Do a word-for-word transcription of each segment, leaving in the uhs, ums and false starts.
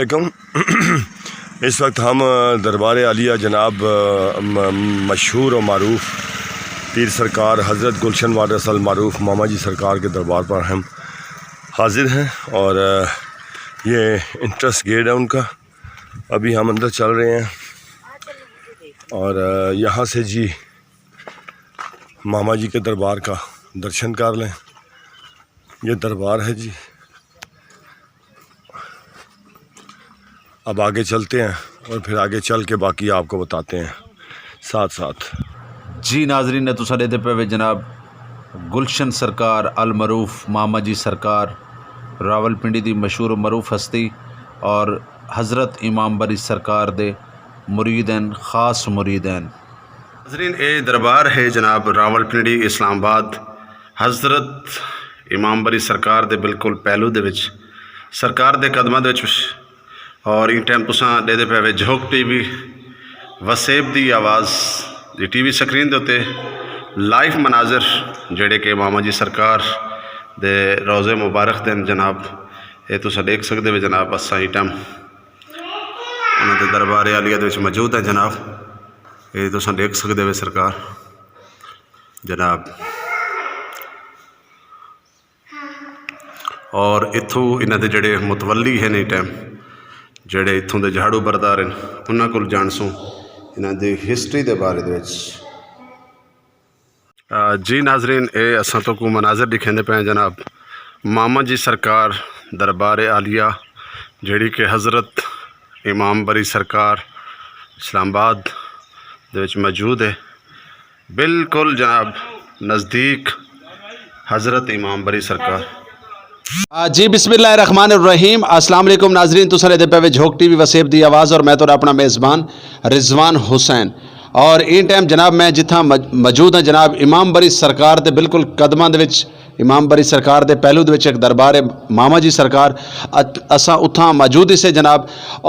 علیکم۔ اس وقت ہم دربار عالیہ جناب، م-، مشہور و معروف پیر سرکار حضرت گلشن وارث المعروف ماما جی سرکار کے دربار پر ہم حاضر ہیں، اور یہ انٹرسٹ گیٹ ہے ان کا۔ ابھی ہم اندر چل رہے ہیں، اور یہاں سے جی ماما جی کے دربار کا درشن کر لیں۔ یہ دربار ہے جی۔ اب آگے چلتے ہیں اور پھر آگے چل کے باقی آپ کو بتاتے ہیں ساتھ ساتھ۔ جی ناظرین، نے تساں دے پے وے جناب گلشن سرکار المعروف ماما جی سرکار، راولپنڈی دی مشہور و معروف ہستی، اور حضرت امام بری سرکار دے مرید ہیں، خاص مرید ہیں۔ ناظرین، اے دربار ہے جناب راولپنڈی، اسلام آباد، حضرت امام بری سرکار دے بالکل پہلو دے وچ، سرکار دے قدماں دے وچ۔ اور این ٹائم تساں دے دے پے وے جھوک ٹی وی وسیب دی آواز دی ٹی وی سکرین دے اُتے لائیو مناظر، جڑے کہ ماما جی سرکار دے روزے مبارک دے جناب، اے تساں دیکھ سکدے وے جناب۔ اساں این ٹائم انہاں دے دربار عالیہ دے وچ موجود ہیں جناب۔ اے تساں دیکھ سکدے وے سرکار جناب۔ اور اتھوں انہاں دے جڑے متولی ہیں، اس ٹائم جڑے اتھوں دے جھاڑو بردار ہیں، انہاں کول جانسوں انہاں دی ہسٹری دے بارے دے وچ۔ آ، جی ناظرین، اے اساں تو کو مناظر دکھیندے پے ہیں جناب، ماما جی سرکار دربار عالیہ، جڑی کہ حضرت امام بری سرکار اسلام آباد دے وچ موجود ہے، بالکل جناب نزدیک حضرت امام بری سرکار۔ آ، جی، بسم اللہ الرحمن الرحیم۔ السلام علیکم ناظرین، تساں دے پے وے جھوک ٹی وی وسیب دی آواز اور میں تہاڈا اپنا میزبان رضوان حسین۔ اور این ٹائم جناب میں جتھاں مج-، موجود ہاں جناب امام بری سرکار دے بالکل قدماں دے وچ، امام بری سرکار دے پہلو دے وچ ایک دربار ہے ماما جی سرکار، ات-، اساں اتھاں موجود ہی سے جناب۔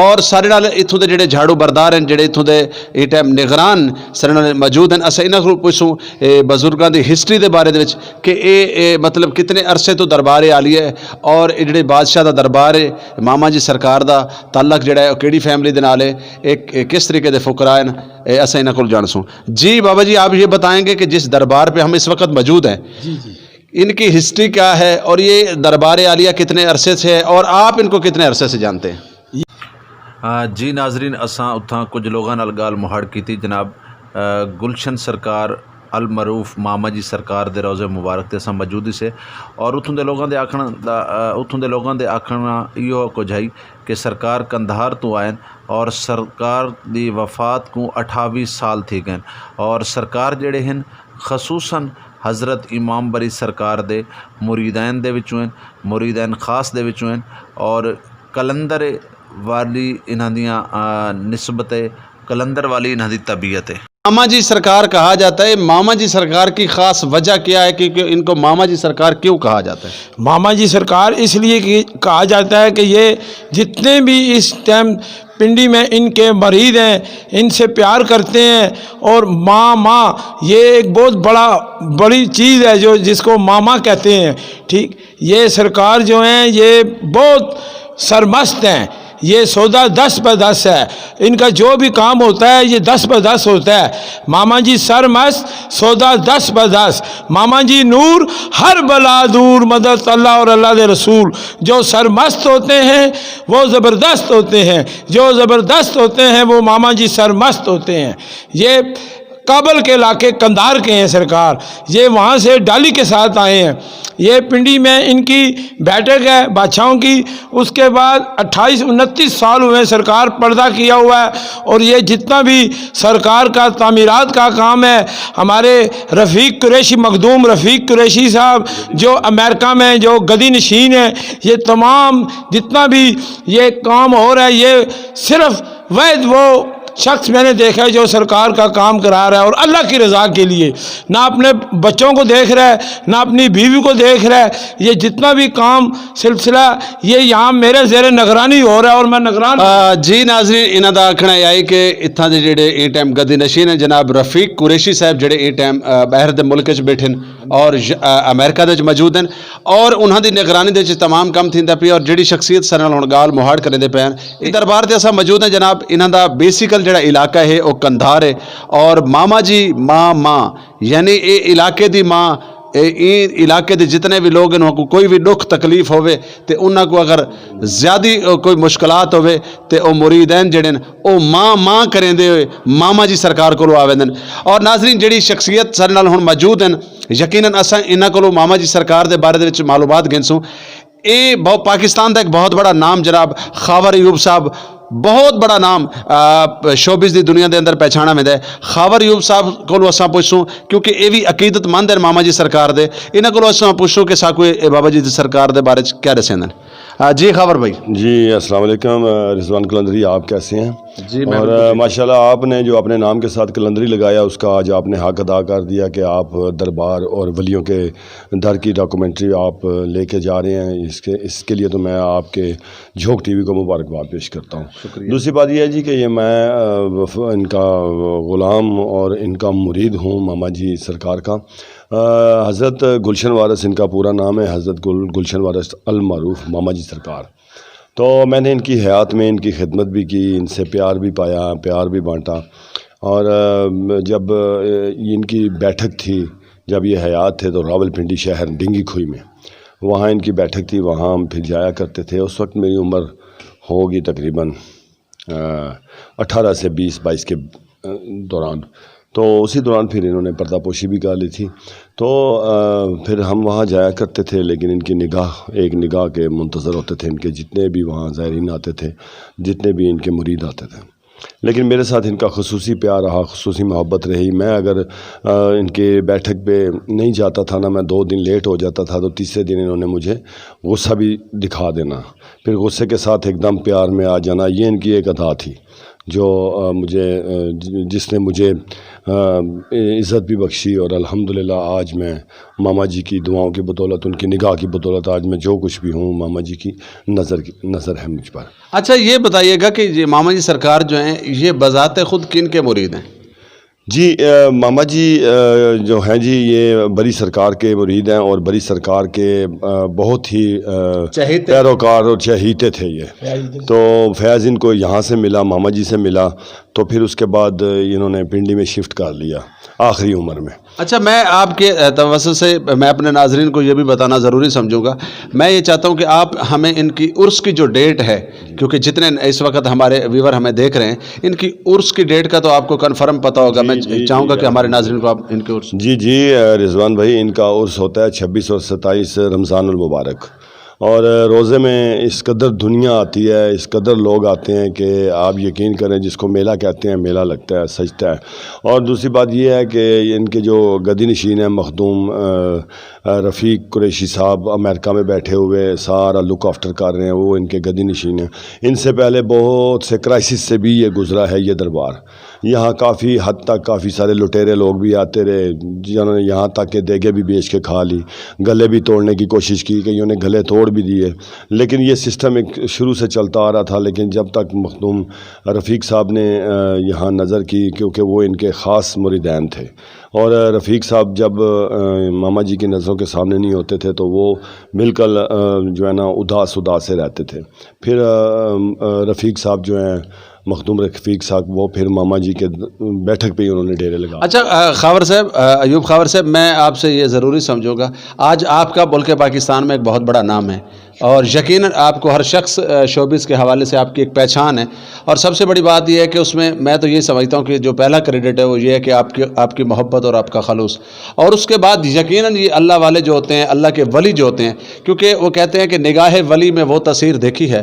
اور سارے نال اتھوں دے جڑے جھاڑو بردار ہیں، جڑے اتھوں دے این ٹائم نگران سارے نال موجود ہیں، اساں انہاں کول پوچھوں اے بزرگاں دی ہسٹری دے بارے دے وچ کہ اے، اے مطلب کتنے عرصے تو دربار عالیہ ہے اور اے جڑے بادشاہ دا دربار ہے ماما جی سرکار دا تعلق جڑا ہے او کیڑی فیملی دے نال ہے، اے، اے کس طریقے دے فقراء ہیں، اے اساں انہاں کول جانسوں۔ جی بابا جی، آپ یہ بتائیں گے کہ جس دربار پہ ہم اس وقت موجود ہیں، جی، جی۔ ان کی ہسٹری کیا ہے اور یہ دربار عالیہ کتنے عرصے سے ہے اور آپ ان کو کتنے عرصے سے جانتے ہیں؟ آ، جی ناظرین، اساں اتھاں کچھ لوگاں نال گال مہاڑ کیتی جناب۔ آ، گلشن سرکار المعروف ماما جی سرکار دے روزے مبارک تے اساں موجود ہی سے، اور اتھوں دے لوگاں دے آکھن دا، آ، اتھوں دے لوگاں دے آکھنا ایہو کچھ ہے کہ سرکار قندھار تو آئے اور سرکار دی وفات کو اٹھاوی سال تھی گئے، اور سرکار جڑے ہیں خصوصاً حضرت امام بری سرکار دے مریدین دے وچوں ہیں، مریدین خاص دے وچوں ہیں، اور قلندر والی انہاں دیاں، آ، نسبت ہے، قلندر والی انہاں دی طبیعت ہے۔ ماما جی سرکار کہا جاتا ہے، ماما جی سرکار کی خاص وجہ کیا ہے کہ، کہ ان کو ماما جی سرکار کیوں کہا جاتا ہے؟ ماما جی سرکار اس لیے کہ کہا جاتا ہے کہ یہ جتنے بھی اس ٹائم پنڈی میں ان کے مرید ہیں، ان سے پیار کرتے ہیں، اور ماں، ماں، یہ ایک بہت بڑا، بڑی چیز ہے جو، جس کو ماما کہتے ہیں، ٹھیک؟ یہ سرکار جو ہیں، یہ بہت سرمست ہیں۔ یہ سودا دس پر دس ہے۔ ان کا جو بھی کام ہوتا ہے، یہ دس پر دس ہوتا ہے۔ ماما جی سرمست، سودا دس پر دس۔ ماما جی نور، ہر بلا دور، مدد اللہ اور اللہ دے رسول۔ جو سرمست ہوتے ہیں، وہ زبردست ہوتے ہیں۔ جو زبردست ہوتے ہیں، وہ ماما جی سرمست ہوتے ہیں۔ یہ کابل کے علاقے قندھار کے ہیں سرکار، یہ وہاں سے ڈالی کے ساتھ آئے ہیں۔ یہ پنڈی میں ان کی بیٹھک ہے بادشاہوں کی۔ اس کے بعد اٹھائیس انتیس سال ہوئے سرکار پردہ کیا ہوا ہے، اور یہ جتنا بھی سرکار کا تعمیرات کا کام ہے، ہمارے رفیق قریشی، مخدوم رفیق قریشی صاحب جو امریکہ میں جو گدی نشین ہیں، یہ تمام جتنا بھی یہ کام ہو رہا ہے، یہ صرف واحد وہ شخص میں نے دیکھا ہے جو سرکار کا کام کرا رہا ہے اور اللہ کی رضا کے لیے، نہ اپنے بچوں کو دیکھ رہا ہے، نہ اپنی بیوی کو دیکھ رہا ہے۔ یہ جتنا بھی کام سلسلہ، یہ یہاں میرے زیر نگرانی ہو رہا ہے اور میں نگران۔ آ، جی ناظرین، انہاں دا آکھنا یہ ہے کہ اتھاں دے جڑے اے ٹائم گدی نشین ہیں جناب رفیق قریشی صاحب، جڑے اے ٹائم، آ، باہر دے ملک وچ بیٹھے ہیں، اور ج- ا- امریکہ دے وچ موجود ہیں، اور انہاں دی نگرانی دے وچ تمام کم تھیندا پیا۔ اور جڑی شخصیت سارے نال ہن گال مہاڑ کرنے دے پے ہیں، اس دربار تے اساں موجود ہیں جناب۔ انہاں دا بیسیکل جڑا علاقہ ہے، او کندھار ہے۔ اور ماما جی، ماں، ماں، یعنی اے علاقے دی ماں، اے ایں علاقے دے جتنے بھی لوگ ہیں، انہاں کو کوئی بھی دکھ تکلیف ہووے تے انہاں کو اگر زیادہ، اے، کوئی مشکلات ہووے تے او مریدین جڑے نے، او ماں ماں کریندے ہوئے ماما جی سرکار کولوں آویندے نے۔ اور ناظرین، جڑی شخصیت سارے نال ہن موجود ہیں، یقیناً اساں انہاں کولوں ماما جی سرکار دے بارے دے وچ معلومات گھنسوں۔ اے بہت، پاکستان دا ایک بہت بڑا نام جناب خاور ایوب صاحب، بہت بڑا نام، آ، شوبز دی دنیا دے اندر پہچانا ویندا ہے۔ خاور ایوب صاحب کولوں اساں پوچھسوں، کیونکہ اے وی عقیدت مند ہیں ماما جی سرکار دے، انہاں کولوں اساں پوچھسوں کہ ساکو اے بابا جی دی سرکار دے بارے چ کیا دسیندے نے۔ آ، جی خاور بھائی۔ جی، السلام علیکم، آ، رضوان قلندری، آپ کیسے ہیں؟ جی، میں اور، بالکل آ، ٹھیک۔ ماشاءاللہ، آپ نے جو اپنے نام کے ساتھ قلندری لگایا، اس کا آج آپ نے حق ادا کر دیا کہ آپ دربار اور ولیوں کے در کی ڈاکومنٹری آپ لے کے جا رہے ہیں۔ اس کے، اس کے لیے تو میں آپ کے جھوک ٹی وی کو مبارکباد پیش کرتا ہوں۔ شکریہ۔ دوسری بات یہ ہے جی کہ یہ میں، آ، وف-، ان کا غلام اور ان کا مرید ہوں، ماما جی سرکار کا۔ آ، حضرت گلشن وارث ان کا پورا نام ہے، حضرت گل-، گلشن وارث المعروف ماما جی سرکار۔ تو میں نے ان کی حیات میں ان کی خدمت بھی کی، ان سے پیار بھی پایا، پیار بھی بانٹا۔ اور، آ، جب، آ، ان کی بیٹھک تھی، جب یہ حیات تھے تو راولپنڈی شہر ڈنگی کھوئی میں، وہاں ان کی بیٹھک تھی، وہاں ہم پھر جایا کرتے تھے۔ اس وقت میری عمر ہوگی تقریباً، آ، اٹھارہ سے بیس، بائیس کے، آ، دوران۔ تو اسی دوران پھر انہوں نے پردہ پوشی بھی کر لی تھی۔ تو، آ، پھر ہم وہاں جایا کرتے تھے، لیکن ان کی نگاہ، ایک نگاہ کے منتظر ہوتے تھے، ان کے جتنے بھی وہاں زائرین آتے تھے، جتنے بھی ان کے مرید آتے تھے۔ لیکن میرے ساتھ ان کا خصوصی پیار رہا، خصوصی محبت رہی۔ میں اگر، آ، ان کے بیٹھک پہ نہیں جاتا تھا، نہ میں دو دن لیٹ ہو جاتا تھا، تو تیسرے دن انہوں نے مجھے غصہ بھی دکھا دینا، پھر غصے کے ساتھ ایک دم پیار میں آ جانا، یہ ان کی ایک ادا تھی جو، آ، مجھے، آ، ج-، جس نے مجھے، آ، عزت بھی بخشی۔ اور الحمدللہ آج میں ماما جی کی دعاؤں کی بدولت، ان کی نگاہ کی بدولت آج میں جو کچھ بھی ہوں، ماما جی کی نظر کی، نظر ہے مجھ پر۔ اچھا، یہ بتائیے گا کہ یہ ماما جی سرکار جو ہیں، یہ بذات خود کن کے مرید ہیں؟ جی، آ، ماما جی، آ، جو ہیں جی، یہ بری سرکار کے مرید ہیں اور بری سرکار کے، آ، بہت ہی، آ، پیروکار اور چہیتے تھے یہ۔ تو فیض ان کو یہاں سے ملا، ماما جی سے ملا، تو پھر اس کے بعد انہوں نے پنڈی میں شفٹ کر لیا آخری عمر میں۔ اچھا، میں آپ کے، آ، توسط سے میں اپنے ناظرین کو یہ بھی بتانا ضروری سمجھوں گا۔ میں یہ چاہتا ہوں کہ آپ ہمیں ان کی عرس کی جو ڈیٹ ہے، کیونکہ جتنے اس وقت ہمارے ویور ہمیں دیکھ رہے ہیں، ان کی عرس کی ڈیٹ کا تو آپ کو کنفرم پتا ہوگا۔ میں چاہوں گا کہ ہمارے ناظرین کو آپ ان کے عرس جی، جی، آ، رضوان بھائی، ان کا عرس ہوتا ہے چھبیس اور ستائیس رمضان المبارک۔ اور، آ، روزے میں اس قدر دنیا آتی ہے، اس قدر لوگ آتے ہیں کہ آپ یقین کریں، جس کو میلہ کہتے ہیں، میلہ لگتا ہے، سجتا ہے۔ اور دوسری بات یہ ہے کہ ان کے جو گدی نشین ہیں مخدوم، آ، آ، رفیق قریشی صاحب امریکہ میں بیٹھے ہوئے سارا لک آفٹر کر رہے ہیں، وہ ان کے گدی نشین ہیں۔ ان سے پہلے بہت سے کرائسس سے بھی یہ گزرا ہے، یہ دربار۔ یہاں کافی حد تک کافی سارے لٹیرے لوگ بھی آتے رہے، جنہوں نے یہاں تک کہ دیگے بھی بیچ کے کھا لی، گلے بھی توڑنے کی کوشش کی، کئیوں نے گلے توڑ بھی دیے۔ لیکن یہ سسٹم ایک شروع سے چلتا آ رہا تھا، لیکن جب تک مخدوم رفیق صاحب نے، آ، یہاں نظر کی، کیونکہ وہ ان کے خاص مریدین تھے، اور، آ، رفیق صاحب جب، آ، ماما جی کی نظروں کے سامنے نہیں ہوتے تھے تو وہ بالکل، آ، جو ہے نا، اداس اداس سے رہتے تھے۔ پھر، آ، آ، رفیق صاحب جو ہیں، مخدوم رفیق صاحب، وہ پھر ماما جی کے بیٹھک پہ ہی انہوں نے ڈیرے لگا۔ اچھا، آ، خاور صاحب، آ، ایوب خاور صاحب، میں آپ سے یہ ضروری سمجھوں گا، آج آپ کا ملک پاکستان میں ایک بہت بڑا نام ہے، اور یقیناً آپ کو ہر شخص، آ، شوبز کے حوالے سے آپ کی ایک پہچان ہے۔ اور سب سے بڑی بات یہ ہے کہ اس میں میں تو یہ سمجھتا ہوں کہ جو پہلا کریڈٹ ہے وہ یہ ہے کہ آپ کی، آپ کی محبت اور آپ کا خلوص۔ اور اس کے بعد یقیناً یہ اللہ والے جو ہوتے ہیں، اللہ کے ولی جو ہوتے ہیں، کیونکہ وہ کہتے ہیں کہ نگاہ ولی میں وہ تصویر دیکھی ہے،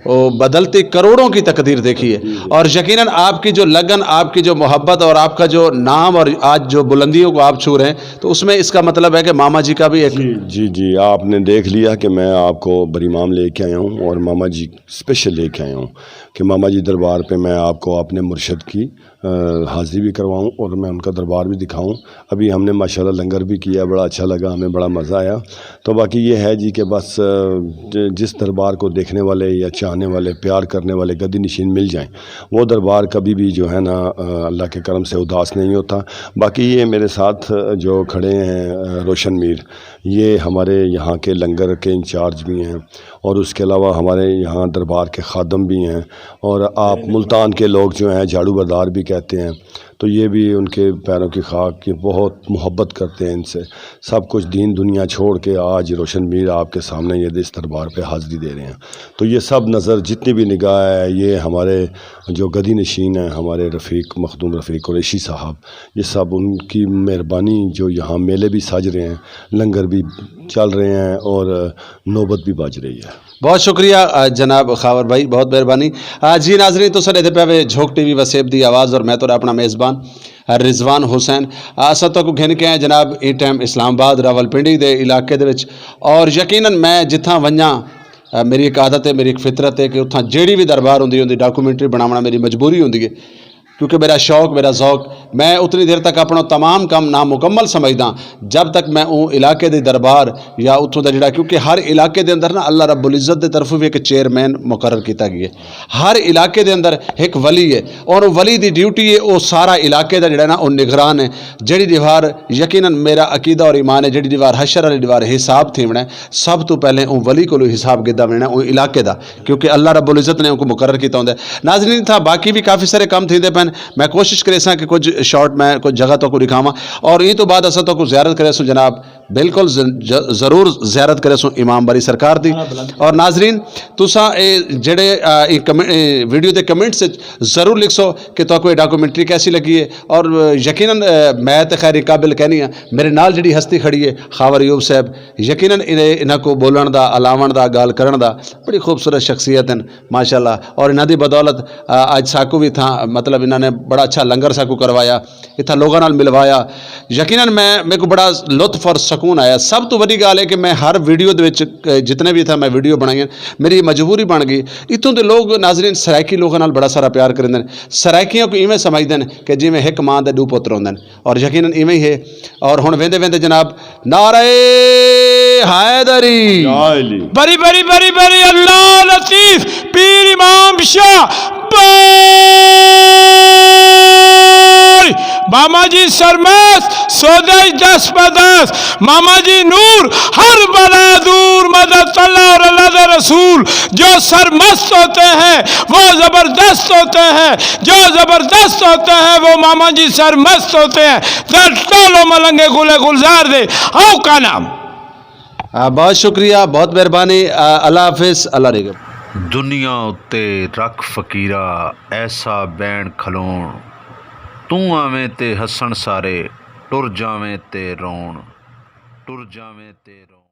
وہ بدلتی کروڑوں کی تقدیر دیکھی ہے۔ اور یقیناً آپ کی جو لگن، آپ کی جو محبت اور آپ کا جو نام اور آج جو بلندیوں کو آپ چھو رہے ہیں، تو اس میں اس کا مطلب ہے کہ ماما جی کا بھی ایک جی، جی، جی، آپ نے دیکھ لیا کہ میں آپ کو بری امام لے کے آیا ہوں اور ماما جی اسپیشل لے کے آیا ہوں کہ ماما جی دربار پہ میں آپ کو اپنے مرشد کی، آ، حاضری بھی کرواؤں اور میں ان کا دربار بھی دکھاؤں۔ ابھی ہم نے ماشاءاللہ لنگر بھی کیا، بڑا اچھا لگا، ہمیں بڑا مزہ آیا۔ تو باقی یہ ہے جی کہ بس، آ، ج-، جس دربار کو دیکھنے والے یا چاہ آنے والے، پیار کرنے والے گدی نشین مل جائیں، وہ دربار کبھی بھی جو ہے نا، آ، اللہ کے کرم سے اداس نہیں ہوتا۔ باقی یہ میرے ساتھ جو کھڑے ہیں، آ، روشن میر، یہ ہمارے یہاں کے لنگر کے انچارج بھی ہیں اور اس کے علاوہ ہمارے یہاں دربار کے خادم بھی ہیں اور آپ ملتان کے لوگ جو ہیں جھاڑو بردار بھی کہتے ہیں، تو یہ بھی ان کے پیروں کی خاک، یہ بہت محبت کرتے ہیں ان سے۔ سب کچھ دین دنیا چھوڑ کے آج روشن میر آپ کے سامنے یہ اس دربار پہ حاضری دے رہے ہیں۔ تو یہ سب نظر، جتنی بھی نگاہ ہے، یہ ہمارے جو گدی نشین ہیں، ہمارے رفیق، مخدوم رفیق قریشی صاحب، یہ سب ان کی مہربانی جو یہاں میلے بھی سج رہے ہیں، لنگر بھی چل رہے ہیں اور نوبت بھی بج رہی ہے۔ بہت شکریہ، آ، جناب خاور بھائی، بہت مہربانی۔ آ، جی ناظرین، تو سارے دے پہ جھوک ٹی وی وسیب دی آواز اور میں تو اپنا میزبان، آ، رضوان حسین۔ آ، اساں تو کو گھن کے ہیں جناب، اے ٹائم اسلام آباد راولپنڈی دے علاقے دے وچ، اور یقیناً میں جتھاں ونجاں، آ، میری ایک عادت ہے، میری ایک فطرت ہے کہ اتھاں جیڑی بھی دربار ہوندی ہوندی ڈاکومنٹری بناونا میری مجبوری ہوندی ہے، کیونکہ میرا شوق، میرا ذوق، میں اتنی دیر تک اپنا تمام کام نامکمل سمجھدا جب تک میں اون علاقے دے دربار یا اتھوں دا جڑا، کیونکہ ہر علاقے دے اندر نا اللہ رب العزت دے طرفوں بھی ایک چیئرمین مقرر کیتا گیا ہے۔ ہر علاقے دے اندر ایک ولی ہے اور ولی دی ڈیوٹی ہے، وہ سارا علاقے دا جڑا نا، وہ نگران ہے۔ جڑی دیوار، یقیناً میرا عقیدہ اور ایمان ہے، جڑی دیوار حشر والی دیوار حساب تھیونا ہے، سب تو پہلے اون ولی کولوں حساب گدا وینا، اون علاقے دا، کیونکہ اللہ رب العزت نے ان کو مقرر کیتا ہوندا ہے۔ ناظرین، تھا باقی بھی کافی سارے کام تھیندے پن، میں کوشش کرے ساں کہ کچھ شارٹ میں کچھ جگہ تو کو دکھاواں، اور یہ تو بعد اساں تو کو زیارت کرے سوں جناب، بالکل ز-، ج-، ضرور زیارت کرے سوں امام باری سرکار دی۔ اور ناظرین، تساں اے جڑے، آ، اے کم-، اے ویڈیو دے کمنٹس وچ ضرور لکھ سو کہ تہاکوں اے ڈاکومنٹری کیسی لگی ہے، اور، آ، یقیناً، آ، میں تے خیر قابل کہنی ہاں، میرے نال جڑی ہستی کھڑی ہے خاور ایوب صاحب، یقیناً انہیں، انہاں کو بولن دا، الاون دا، گال کرن دا، بڑی خوبصورت شخصیت ہیں ماشاءاللہ۔ اور انہاں دی بدولت، آ، اج ساکو بھی تھا، مطلب، انہاں نے بڑا اچھا لنگر ساکو کروایا، اتھا لوگاں نال ملوایا۔ یقیناً میں، میرے کو بڑا لطف اور سکون آیا۔ سب تو وڈی گل ہے کہ میں ہر ویڈیو دے وچ، آ، جتنے بھی تھا میں ویڈیو بنائی ہیں، میری مجبوری بن گئی۔ اتھوں دے لوگ، ناظرین، سرائیکی لوگاں نال بڑا سارا پیار کریندے نے۔ سرائیکیاں کو ایویں سمجھدے نے کہ جویں ہک ماں دے دو پتر ہوندے نے۔ اور یقیناً ایویں ہی ہے۔ اور ہن ویندے ویندے جناب، نعرہ حیدری۔ یا علی۔ بری بری بری بری اللہ لطیف، پیر امام شاہ۔ باری ماما جی سرمست، سودائی دس پہ دس۔ ماما جی نور، ہر بلا دور، مدد اللہ اور اللہ دے رسول۔ جو سرمست ہوتے ہیں، وہ زبردست ہوتے ہیں۔ جو زبردست ہوتے ہیں، وہ ماما جی سرمست ہوتے ہیں۔ تے ٹالو ملنگے گلے گلزار دے۔ آؤ کا نام۔ آ، بہت شکریہ، بہت مہربانی۔ آ، اللہ حافظ، اللہ نگہبان۔ دنیا اتے رکھ فقیرا ایسا بین کھلون، توں آویں تے ہسن سارے، ٹر جاویں تے رون، ٹر جاویں تے رون۔